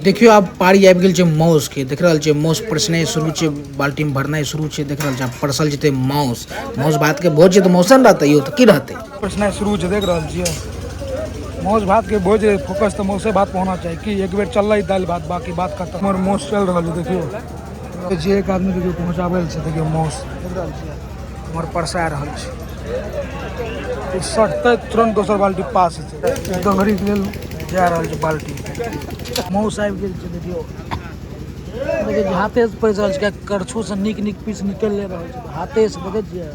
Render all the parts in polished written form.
देखियो आब पारी आबि गेल छै माउस के। देख रहल छै माउस परसनाइ शुरू छै, बाल्टी में भरनाइ शुरू छै। देख रहल छै आब परसल जेतै माउस। माउस भात के भोज छै तऽ मौसम रहतै यौ तऽ की रहतै। परसनाइ शुरू छै, देख रहल छियै माउस भात के भोज। फोकस तऽ माउसे भात पर होना चाही कि एक बेर चललै दालि भात, बाकी बात खतम। हमर माउस चलि रहल छै, देखियौ जे एक आदमी देखियौ पहुँचाबै छै। देखियौ माउस देख रहल छियै हमर परसा रहल छै, सटतै तुरंत दोसर बाल्टी पास हेतै। गंगरीके लेल जा रहल छै बाल्टी। माउस आबि गेल छै, देखियौ देखियौ हाथेसँ पैसि रहल छै, करछुसँ नीक नीक पीस निकलि रहल छै हाथेसँ, देखै छियै।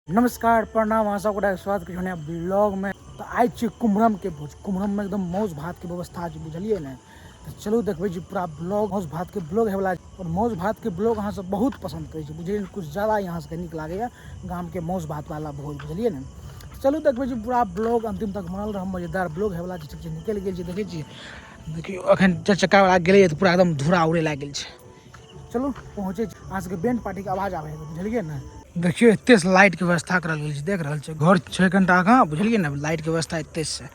नमस्कार, प्रणाम, अहाँ सब गोटाके स्वागत करै छी नया ब्लॉगमे। तऽ आइ छियै कुम्हरमके भोज। कुम्हरममे एकदम माउस भातके व्यवस्था छै, बुझलियै ने। तऽ चलू देखबै छी पूरा ब्लॉग, माउस भातके ब्लॉग होयवला। आओर माउस भातके ब्लॉग अहाँ सब बहुत पसन्द करै छी, बुझलियै ने। किछु ज्यादा ही अहाँ सबके नीक लागैए गामके माउस भातवला भोज, बुझलियै ने। चलू देखबै छी पूरा ब्लॉग, अन्तिम तक बनल रहब, मजेदार ब्लॉग होयवला छै। ठीक छै, निकलि गेल छै, देखै छियै। देखियौ एखन चारि चक्कावला गेलैए तऽ पूरा एकदम धूरा उड़ै लागि गेल छै। चलू पहुँचै छी, अहाँ सबके बैंड पार्टीके आवाज आबै है, बुझलियै ने। देखियौ एते लाइटके व्यवस्था करल गेल छै, देख रहल छै घर छै कनिटा आगाँ, बुझलियै ने। लाइटके व्यवस्था एते छै।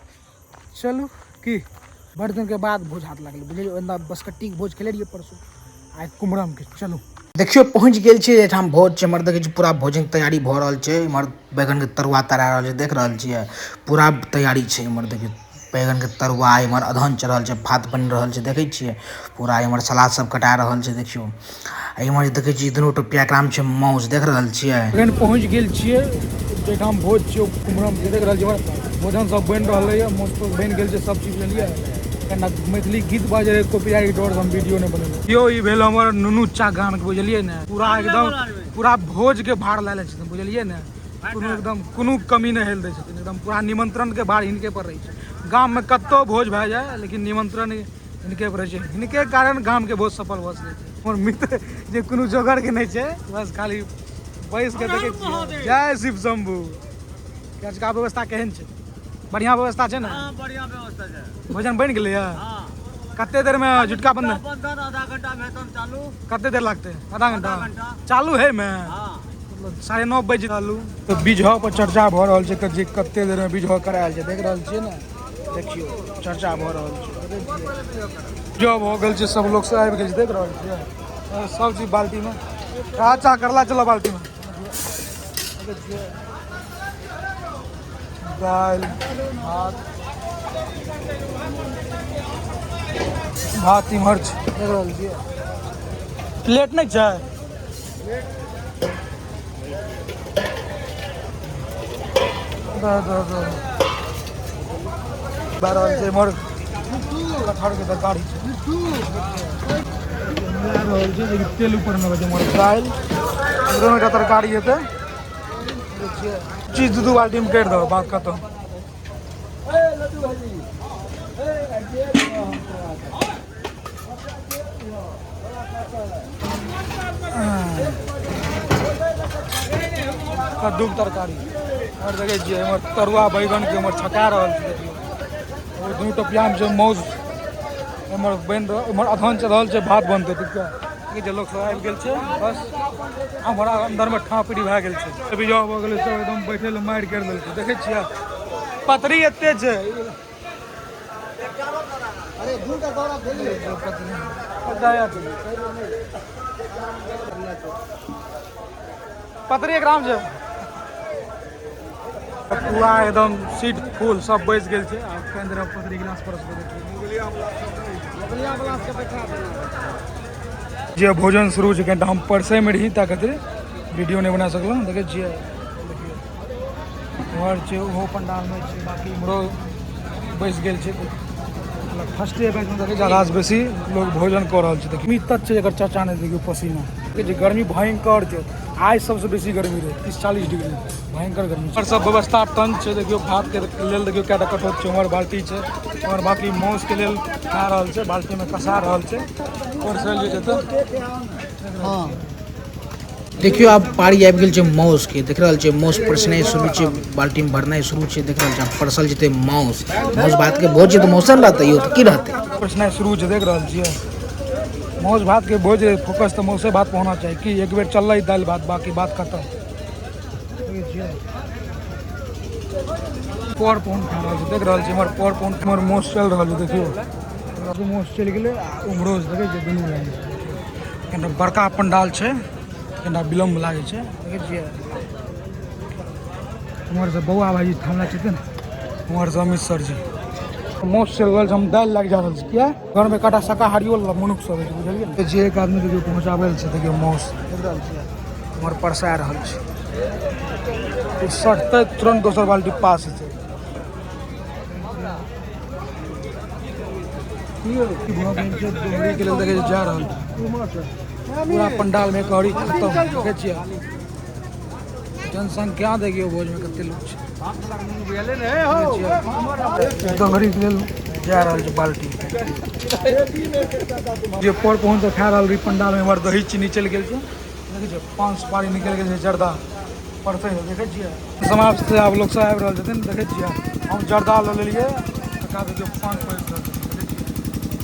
चलू की बड़ दिनके बाद भोज हाथ लागल, बुझलियै। ओहिना बसकट्टीके भोज खेले रहियै परसू, आइ कुम्हरमके। चलू देखियौ पहुँच गेल छियै एहिठाम भोज छै। एम्हर देखै छी पूरा भोजनके तैयारी भऽ रहल छै। एम्हर बैगनके तरुआ तरा रहल छै, देख रहल छियै पूरा तैयारी छै। एम्हर देखियौ बैगनके तरुआ, एम्हर अदहन चढ़ल छै, भात बनि रहल छै, देखै छियै पूरा। एम्हर सलाद सब कटा रहल छै, देखियौ। एम्हर देखै छियै दुनू टोपिया एकरामे छै माउस, देख रहल छियै। एखन पहुँच गेल छियै जाहिठाम भोज छै कुम्हरम, देख रहल छियै भोजन सब बनि रहलैए, माउस ताउस बनि गेल छै, सब चीज बुझलियै। कनिटा मैथिली गीत बाजै रहै, कॉपीराइट डर से हम वीडियो नहि बनेलहुँ। यौ ई भेल हमर नुनू चा गानके, बुझलियै ने। पूरा एकदम पूरा भोजके भार लए लै छथिन, बुझलियै ने। कोनो एकदम कोनो कमी नहि हेल दै छथिन, एकदम पूरा निमंत्रणके भार हिनके पर रहै छै। गाममे कतहु भोज भए जाय लेकिन निमंत्रण हिनके पर रहै छै, हिनके कारण गामके भोज सफल भऽ सकै छै। हमर मित्र जे कोनो जोगरके नहि छै, बस खाली बैस के देखै छियै। जय शिव शंभू। आजुका व्यवस्था केहन छै? बढ़िआँ व्यवस्था छै ने? बढ़िआँ व्यवस्था छै। भोजन बनि गेलैए? कते देरमे झुटका बंधन? बंधन आधा घंटा मे हेतन चालू। कते देर लागतै? आधा घंटा चालू है मे, मतलब 9:30 बजे चालू। तऽ बीजह पर चर्चा भऽ रहल छै जे कते देरमे बीजह करायल छै, देख रहल छियै ने। देखियौ चर्चा भऽ रहल छै, बीजह भऽ गेल छै, सब लोक सब आबि गेल छै, देख रहल छियै सब चीज बाल्टीमे। अच्छा करला चलो बाल्टीमे दालि भात, भात इम्हर छै, देख रहल छियै। प्लेट नहि छै? दऽ दऽ दऽ भए रहल छै। इम्हर कटहरके तरकारी छै, मिला रहल छै जेकि तेल ऊपरमे रहै छै। इम्हर दालि, इम्हरो एकटा तरकारी हेतै। चीज दू दू बाल्टीमे करि दहो, बात खतम। कद्दूके तरकारी आओर देखै छियै। एम्हर तरुआ बैगनके एम्हर छका रहल छै, देखियौ। ओ दुनू टोपियामे छै मौस, एम्हर बनि रहल, एम्हर अदहन चढ़ल छै, भात बनतै। ठीक छै, जे लोक सब आबि गेल छै, बस हमरा अन्दरमे ठाँ पीढ़ी भए गेल छै। बियाह भऽ गेलै, सब एकदम बैठे लए मारि करि देलकै। देखै छियै पतरी एते छै। पतरी एकरामे छै पूरा एकदम सीट फुल, सब बैस गेल छै। आब कनि देर पतरी गिलास परसबै। जे भोजन शुरू छै, कनिटा हम परसैमे रही ता खातिर वीडियो नहि बना सकलहुँ। देखै छियै, देखियौ उम्हर छै, ओहो पंडालमे छै, बाकी इम्हरो बैस गेल छै। मतलब फर्स्टे बैचमे देखै छियै आधासँ बेसी लोग भोजन कऽ रहल छै। देखियौ तत छै एकर चर्चा नहि। देखियौ पसीना, देखै छियै गर्मी भयंकर छै। आइ सबसँ बेसी गर्मी रहै, 30-40 डिग्री, भयंकर गर्मी छै। सब व्यवस्था टन छै। देखियौ भातके लेल देखियौ कएटा कटोत छै, उम्हर बाल्टी छै, उम्हर बाकी माउसके लेल खा रहल छै, बाल्टीमे कसा रहल छै, परसल जे छै। तऽ हँ देखियौ आब पारी आबि गेल छै माउस के। देख रहल छै माउस परसनाइ शुरू छै, बाल्टी में भरनाइ शुरू छै। देख रहल छै आब परसल जेतै माउस। माउस भात के भोज छै तऽ मौसम रहतै यौ तऽ की रहतै। परसनाइ शुरू छै, देख रहल छियै माउस भात के भोज। फोकस तऽ माउसे भात पर होना चाही कि एक बेर चललै दालि भात, बाकी बात खतम। देखै छियै पर पहुन खा रहल छै, देख रहल छियै। इम्हर पर पहुन, इम्हर माउस चलि रहल छै, देखियौ। माउस चलि गेलै आ उम्हरो से देखै छियै दुनू लाइन कनिटा बड़का पंडाल छै, कनिटा विलम्ब लागै छै। देखै छियै उम्हर से बौआ भाईजी थामला छथिन, उम्हर से अमित सर जी। माउस चलि रहल छै, हम दालि लागि जा रहल छी। किया घरमे कटा शाकाहारियो मनुष्य सब छै, बुझलियै ने? जे एक आदमी देखियौ पहुँचाबै लए छै। देखियौ माउस देख रहल छियै, उम्हर परसा रहल छै। सटतै तुरंत दोसर बाल्टी पास हेतै। के लेल देखै जा रहल छै पूरा पंडाल में कहरी खत्म। देखै छियै जनसंख्या, देखियौ भोज में कते लोग छै। दोहरी के लेल जा रहल छै बाल्टी। जे पर पहुँच खा रहल रही पंडाल में, इम्हर दही चीनी चलि गेल छै। देखै छियै पान सुपारी निकलि गेल छै, जर्दा पड़तै। देखै छियै समाप्त से आब लोक सब आबि रहल छथिन। देखै छियै हम जर्दा लऽ लेलियै, तकर देखियौ पान पड़ि रहल छै।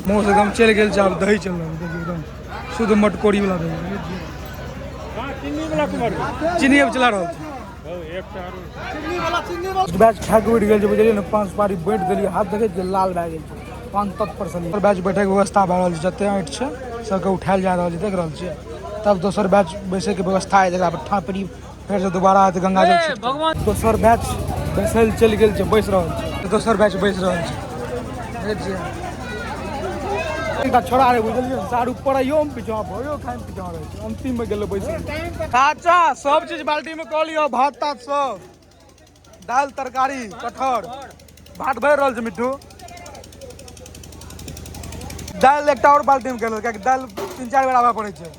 मुँह से एकदम चलि गेल छै, आब दही चलि रहल छै। देखियौ एकदम शुद्ध मटकोरी वाला दही। चीनी अब चला रहल छै। बैच खा के उठि गेल छै, बुझलियै ने? पान सुपारी बाँटि देलियै, हाथ देखै छियै लाल भए गेल छै, पान तत्पर से। बैच बैठैके व्यवस्था भए रहल छै, जते ऐंठ छै सबके उठायल जा रहल छै। देख रहल छियै तब दोसर बैच बैसैके व्यवस्था है, जकरा पर ठापड़ी फेर से दोबारा आयत गंगा जल भगवान। दोसर बैच बैसै लए चलि गेल छै, बैस रहल छै। दोसर बैच बैस रहल छै। देखै छियै एकटा छोड़ा रहै, बुझलियै? सारू पढ़ाइयोमे पीछाँ, भोजो खाइमे पीछाँ रहै छै, अंतिममे गेलै बैसै। चाचा सब चीज बाल्टीमे कऽ लिअ, भात तात सब, दालि तरकारी कटहर। भात भरि रहल छै मिट्ठू। दालि एकटा आओर बाल्टीमे गेल, कियाकि दालि 3-4 बेर आबऽ पड़ै छै।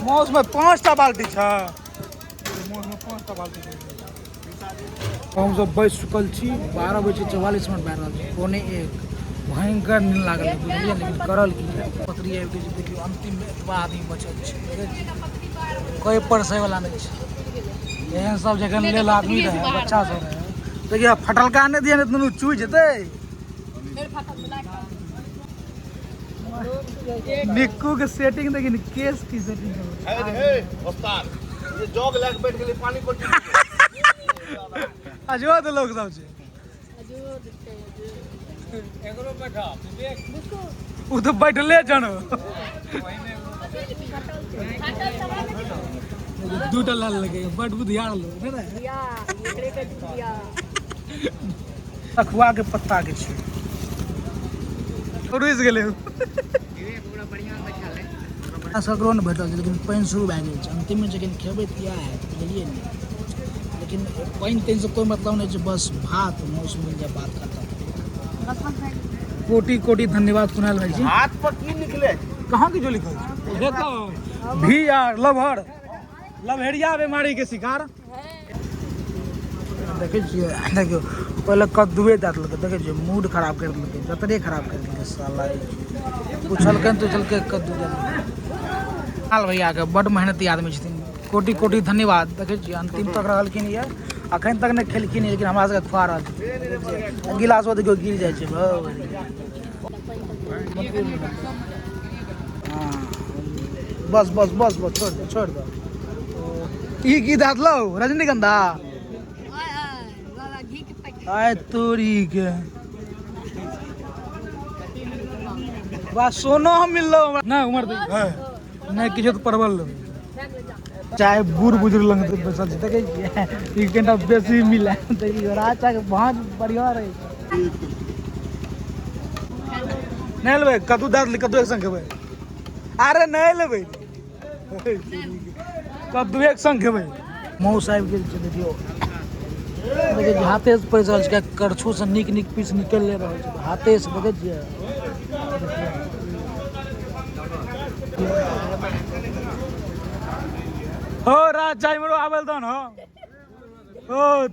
माउसमे 5टा बाल्टी छै, माउसमे 5टा बाल्टी छै। हमसब बैस चुकल छी, 12:44 भए रहल छै, 12:45। भयंकर नींद लागल है, बुझलियै? लेकिन करल की, पतरी आबि गेल छै। देखियौ अंतिममे एतबा आदमी बचल छै, कोई परसै वाला नहि छै। एहन सब जखन लेल आदमी रहै, बच्चा सब रहै। देखियौ फटलका नहि दिअ, नहि दुनू चुइ जेतै। निक्कू के सेटिंग देखी ने, केस की सेटिंग। हे जग लए के बैठ गेलै पानी पर। अजोध लोग सब छै, ओ तऽ बैठले छन। दूटा लाल लगे, बड बुधियार लोग ने। अखुआ के पत्ता के छै, रुसि गेलै। ककरो नहि भेटल छै, लेकिन पानि शुरू भए गेल छै। अंतिममे जखन खेबै तऽ इएह हैत, बुझलियै ने? लेकिन पानि तानिसँ कोइ मतलब नहि छै, बस भात माउस मिल जाए, बात खतम। कोटि कोटि धन्यवाद कुणाल भाई जी। हाथ पर की निकले? कहाँ की जो लिखल छै? देखो भी आर लभर लभेरिया बीमारी के शिकार। देखै छियै, देखियौ पहिले कद्दूए दए देलकै। देखै छियै मूड खराब करि देलकै, जतरे खराब करि देलकै साला। पुछलकै तुछलकै कद्दू दए देलकै। लाल भैयाके बड मेहनती आदमी छथिन, कोटि कोटि धन्यवाद। देखै छियै अंतिम तक रहलखिन यऽ, अखन तक नहि खेलखिन, लेकिन हमरा सबके खुआ रहल छथिन। गिलासो देखियौ गिर जाइ छै। बस बस बस बस, छोड़ दे छोड़ दे। ई की दए देलौ रजनीगंधा? आय तोरी के, वाह सोनो हम मिललो हमरा। नहि उमर नहि किछु तऽ परवल लेबै। चाहे बूढ़ बुजुर्ग लग बैसल छै। देखै छियै ई कनिटा बेसी मिले। देखियौ राजा के भाँज बढ़िआँ रहै छै। नहि लेबै कद्दू दए देली, कद्दू एक संग खेबै। अरे नहि लेबै कद्दू, एक संग खेबै। माउस आबि गेल छै। देखियौ देखियौ हाथे से पैस रहल छै, करछू से नीक नीक पीस निकलि रहल छै हाथे से। देखै छियै हो राज चाय मरो आबल तहन हो ओ।